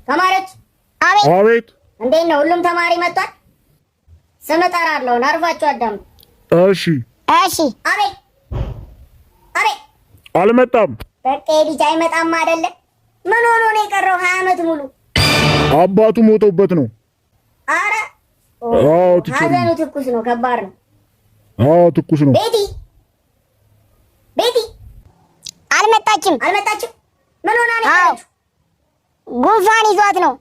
ተማሪዎች አቤት። አቤት። እንዴት ነው? ሁሉም ተማሪ መጥቷል? ስም እጠራለሁ፣ አርፋችሁ አዳምጡ። እሺ። እሺ። አቤት አቤት። አልመጣም። በቃ የልጅ አይመጣም አይደለ? ምን ሆኖ ነው የቀረው 20 ዓመት ሙሉ? አባቱ ሞቶበት ነው። አረ አዎ teacher። ሀዘኑ ትኩስ ነው፣ ከባድ ነው። አዎ ትኩስ ነው። ቤቲ ቤቲ። አልመጣችም። አልመጣችም? ምን ሆና ነው አዎ። የቀረችው? ጉንፋን ይዟት ነው።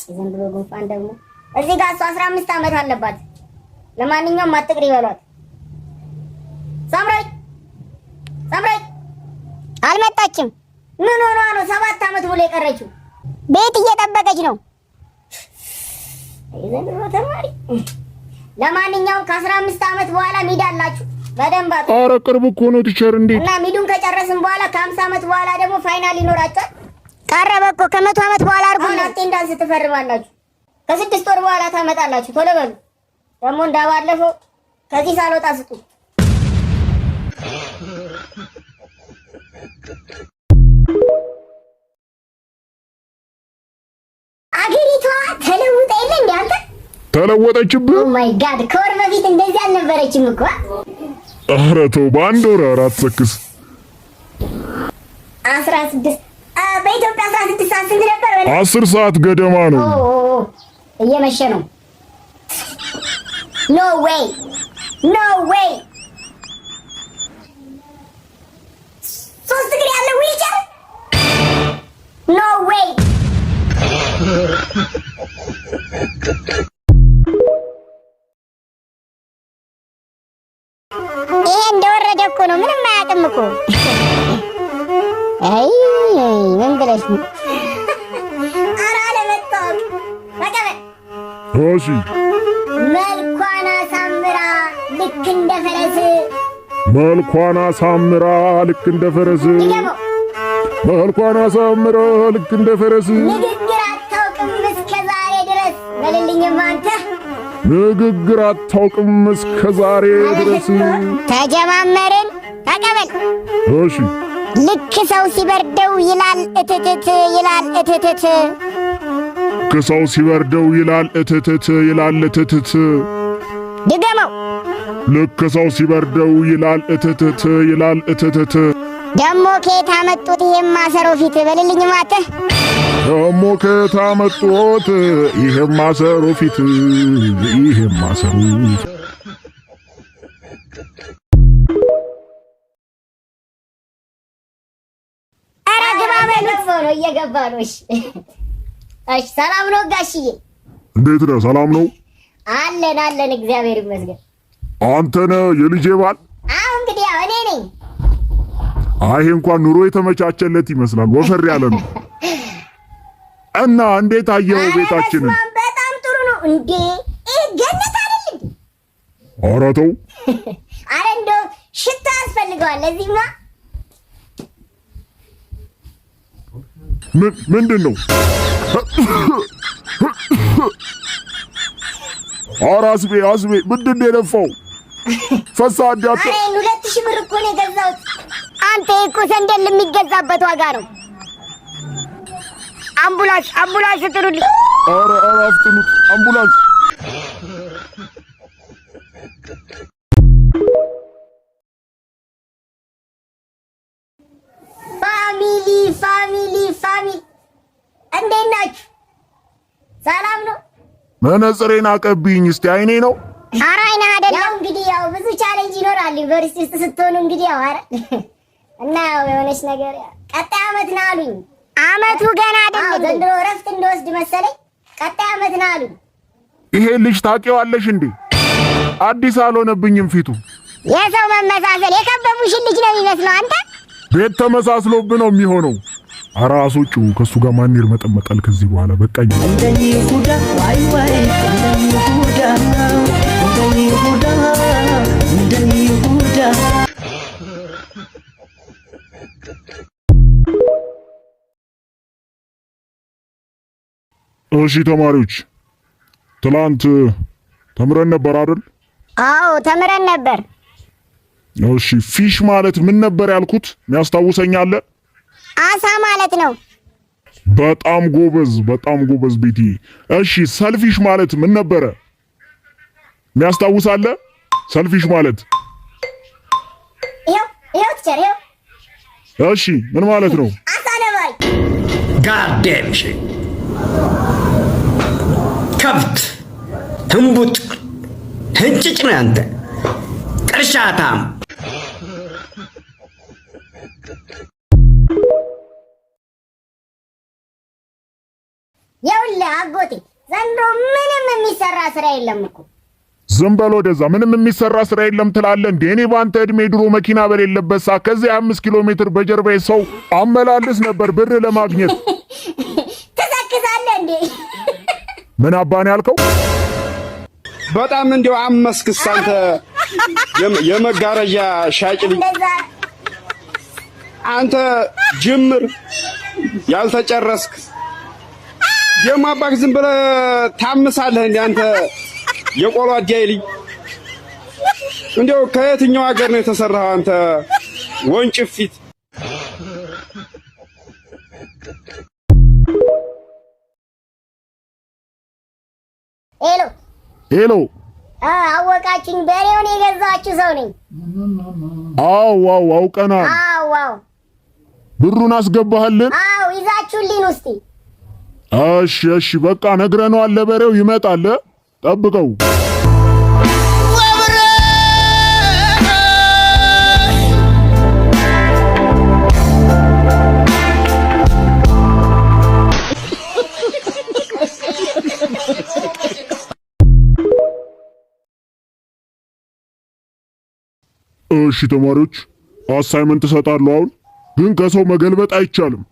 ዘንድሮ ጉንፋን ደግሞ እዚህ ጋር እሷ 15 ዓመት አለባት። ለማንኛውም አትቅሪ በሏት። ሳምራዊት ሳምራዊት። አልመጣችም። ምን ሆኗ ነው 7 ዓመት ሙሉ የቀረችው? ቤት እየጠበቀች ነው። የዘንድሮ ተማሪ። ለማንኛውም ከ15 ዓመት በኋላ mid አላችሁ፣ በደንብ አጥኑ። አረ ቅርብ እኮ ነው teacher። እንዴት? እና mid ኡን ከጨረስን በኋላ ከ50 ዓመት በኋላ ደግሞ final ይኖራችኋል። ቀረበ እኮ፣ ከ100 ዓመት በኋላ አሁን አድርጉልን። attendance ትፈርማላችሁ። ከ6 ወር በኋላ ታመጣላችሁ። ቶሎ በሉ። ደግሞ እንዳባለፈው ከዚህ ሳልወጣ ስጡ። አገሪቷ ተለውጣ የለ እንዴ አንተ? ተለወጠችብህ? Oh my God፣ ከወር በፊት እንደዚህ አልነበረችም እኮ። አረ ተው፣ በአንድ ወር ኧረ አትሰክስ። 16 በኢትዮጵያ 16 ሰዓት ስንት ነበር? 10 ሰዓት ገደማ ነው። ኦ ኦ፣ እየመሸ ነው። No way, no way! ሶስት እግር ያለው wheelchair, no way! ይሄ እንደወረደ እኮ ነው። ምንም አያውቅም እኮ። አይ ምን ብለሽ ነው? ኧረ አለመታወቅ ተቀበል። እሺ። መልኳን አሳምራ ልክ እንደ ፈረስ። መልኳን አሳምራ ልክ እንደ ፈረስ። ድገመው። መልኳን አሳምራ ልክ እንደ ፈረስ። ንግግር አታውቅም እስከ ዛሬ ድረስ በልልኝማ አንተ። ንግግር አታውቅም እስከ ዛሬ ድረስ። ተጀማመርን። ተቀበል። እሺ። ልክ ሰው ሲበርደው ይላል እትትት ይላል እትትት። ልክ ሰው ሲበርደው ይላል እትትት ይላል እትትት። ድገመው። ልክ ሰው ሲበርደው ይላል እትትት ይላል እትትት። ደሞ ከየት አመጡት ይሄም ማሰሮ ፊት በልልኝማ አንተ። ደሞ ከየት አመጡት ይሄም ማሰሮ ፊት ይሄም ማሰሮ ፊት። ኧረ ግባ በሉት። መጥፎ ነው፣ እየገባ ነው። እሺ እሺ፣ ሰላም ነው ጋሽዬ? እንዴት ነህ? ሰላም ነው? አለን አለን፣ እግዚአብሔር ይመስገን። አንተ ነህ የልጄ ባል? አሁን እንግዲህ ያው እኔ ነኝ። አይ ይሄ እንኳን ኑሮ የተመቻቸለት ይመስላል፣ ወፈር ያለ ነው። እና እንዴት አየኸው ኧረ ቤታችንን? በስመ አብ፣ በጣም ጥሩ ነው እንዴ! ይሄ ገነት አይደል እንዴ? ኧረ ተው። አረ እንደው ሽታ ያስፈልገዋል ለዚህማ። ምን ምንድን ነው? ኧረ አስቤ አስቤ፣ ምንድን ነው የደፋው? ፈሳ እንዲ አንተ። አረ ይሄን 2000 ብር እኮ ነው የገዛሁት። አንተ ይሄ እኮ ሰንደል የሚገዛበት ዋጋ ነው። አምቡላንስ አምቡላንስ ጥሩልኝ። ኧረ ኧረ አፍጥኑት አምቡላንስ። Family family family፣ እንዴት ናችሁ? ሰላም ነው? መነጽሬን አቀብኝ እስቲ፣ አይኔ ነው። ኧረ አይነህ አይደለም። ያው እንግዲህ ያው ብዙ challenge ይኖራል ዩኒቨርሲቲ ውስጥ ስትሆኑ እንግዲህ ያው አረ እና ያው የሆነች ነገር ቀጣይ አመት ነው አሉኝ። አመቱ ገና አዎ አይደል እንዴ? ዘንድሮ እረፍት እንደወስድ መሰለኝ። ቀጣይ አመት ነው አሉኝ። ይሄ ልጅ ታውቂዋለሽ እንዴ? አዲስ አልሆነብኝም ፊቱ። የሰው መመሳሰል የከበቡሽን ልጅ ነው የሚመስለው አንተ። ቤት ተመሳስሎብህ ነው የሚሆነው። ኧረ አስወጪው። ከእሱ ጋር ማን ይርመጠመጣል ከዚህ በኋላ? በቃኝ። እንደ ይሁዳ ዋይ ዋይ እንደ ይሁዳ እንደ ይሁዳ እንደ ይሁዳ። እሺ ተማሪዎች፣ ትላንት ተምረን ነበር አይደል? አዎ ተምረን ነበር። እሺ fish ማለት ምን ነበር ያልኩት? የሚያስታውሰኝ አለ? አሳ ማለት ነው። በጣም ጎበዝ፣ በጣም ጎበዝ ቤቲ። እሺ selfish ማለት ምን ነበረ? የሚያስታውስ አለ? Selfish ማለት? ይኸው ይኸው teacher፣ ይኸው። እሺ፣ ምን ማለት ነው? አሳ ነባሪ። Goddamn shit. ከብት፣ ህንቡጥ፣ ህንጭጭ ነህ አንተ ቅርሻታም። ይኸውልህ አጎቴ፣ ዘንድሮ ምንም የሚሰራ ስራ የለም እኮ። ዝም በል ወደዛ። ምንም የሚሰራ ስራ የለም ትላለህ እንዴ? እኔ በአንተ ዕድሜ ድሮ መኪና በሌለበት ሰዓት ከዚህ 5 ኪሎ ሜትር በጀርባዬ ሰው አመላልስ ነበር ብር ለማግኘት። ትሰክሳለህ እንዴ? ምን አባን ያልከው? በጣም እንዲያው አመስክስ አንተ የመጋረጃ ሻጭ ልጅ። እንደዛ። አንተ ጅምር ያልተጨረስክ የማባክ ዝም ብለህ ታምሳለህ እንዴ አንተ የቆሎ አዲያይ ልጅ? እንዲያው ከየትኛው ሀገር ነው የተሰራኸው አንተ ወንጭፊት? Hello። Hello። አወቃችኝ። በሬውን የገዛችሁ ሰው ነኝ። አው አው፣ አውቀናል። አዎ አዎ። ብሩን አስገባህልን? አዎ፣ ይዛችሁልኝ ውስቲ። እሺ እሺ፣ በቃ ነግረነዋል። ለበሬው ይመጣል፣ ጠብቀው። እሺ ተማሪዎች፣ assignment እሰጣለሁ። አሁን ግን ከሰው መገልበጥ አይቻልም።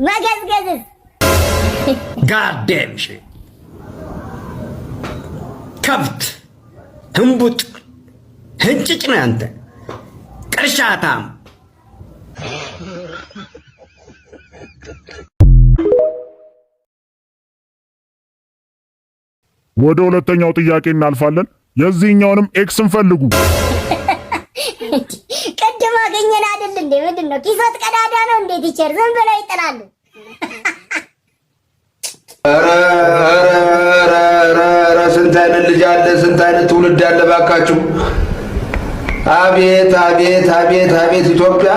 መገዝገዝስ? Goddamn shit. ከብት፣ ህንቡጥ፣ ህንጭጭ ነህ አንተ ቅርሻታም። ወደ ሁለተኛው ጥያቄ እናልፋለን። የዚህኛውንም x ን ፈልጉ። ቅድም አገኘን አይደል እንዴ? ምንድን ነው፣ ኪሶት ቀዳዳ ነው እንዴ? Teacher፣ ዝም ብለው ይጥላሉ። ኧረ ኧረ ኧረ ኧረ ኧረ፣ ስንት አይነት ልጅ አለ፣ ስንት አይነት ትውልድ አለ ባካችሁ። አቤት አቤት አቤት አቤት ኢትዮጵያ።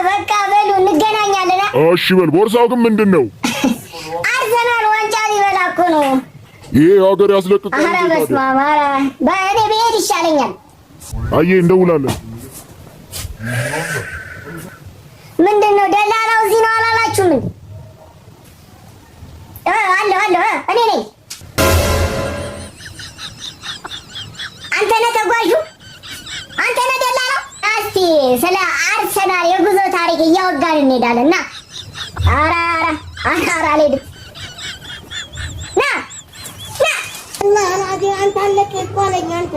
በቃ በሉ እንገናኛለን። እሺ በል። ቦርሳው ግን ምንድን ነው? አርሰናል ዋንጫ ሊበላ እኮ ነው። ይሄ ሀገር ያስለቅቃል። ኧረ በስመ አብ! ኧረ በእኔ ብሄድ ይሻለኛል። አየ፣ እንደውላለን። ምንድን ነው፣ ደላላው እዚህ ነው አላላችሁም እንዴ? አለሁ አለሁ፣ እኔ ነኝ። አንተ ነህ ተጓዡ? አንተ ነህ ደላላው? እስቲ ስለ አርሰናል የጉዞ ታሪክ እያወጋን እንሄዳለን። ና። ኧረ ኧረ ኧረ፣ አልሄድም። ና ና። አንተ አለቀ እኮ አለኝ አንተ።